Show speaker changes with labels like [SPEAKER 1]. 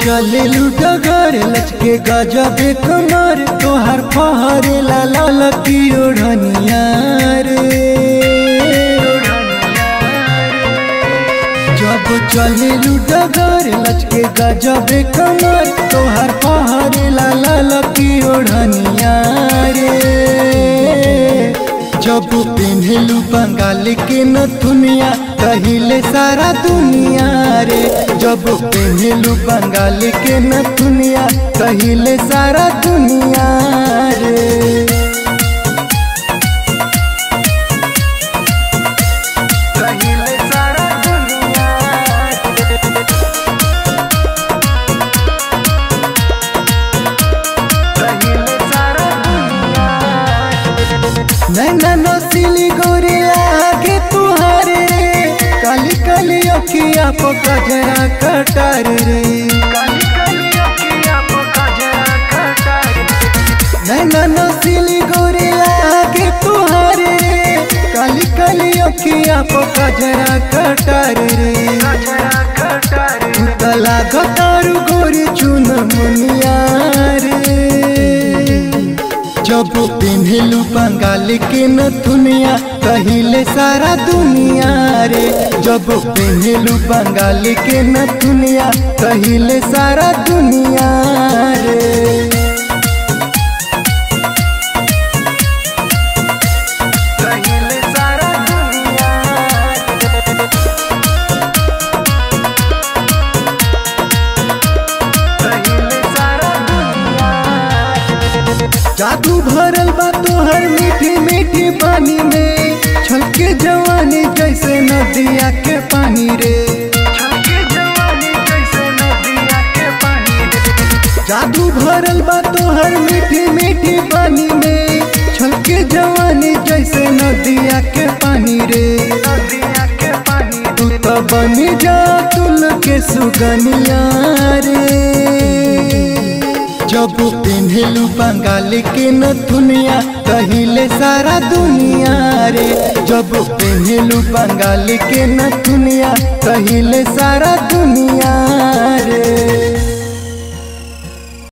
[SPEAKER 1] चले डगर लचके गजबे कमर तोहर फहरे लाल की ओढ़निया रे। जब चले डगर लचके गजबे कमर तोहर फहरे लाल की ओढ़निया रे। जब पेन्हलू बंगाल के नथुनिया कहिले सारा दुनिया रे। जब पेन्हलू बंगाल के नथुनिया कहिले सारा दुनिया रे। नैना नसीली गोरी लागे तुहारे रे, काली काली अखिया पर कजरा कटार रे। नैना नसीली गोरी लागे तुहारे रे, काली काली अखिया पर कजरा कटार रे। तू लागतारू गोरी चुन मुनिया रे। जब पेन्हलू बंगाल के नथुनिया कहिले सारा दुनिया रे। जब पेन्हलू बंगाल के नथुनिया कहिले सारा दुनिया रे। जादू भरल बा तोहर मीठी मीठी पानी में, छलके जवानी जैसे नदिया के पानी रे। जादू भरल बा तोहर मीठी मीठी पानी में, छलके जवानी जैसे नदिया के पानी रे। तू तो बनी जा तुल के सुगनिया रे। जब पेन्हलू बंगाल के नथुनिया कहिले सारा दुनिया रे। जब पेन्हलू बंगाल के नथुनिया कहिले सारा दुनिया रे।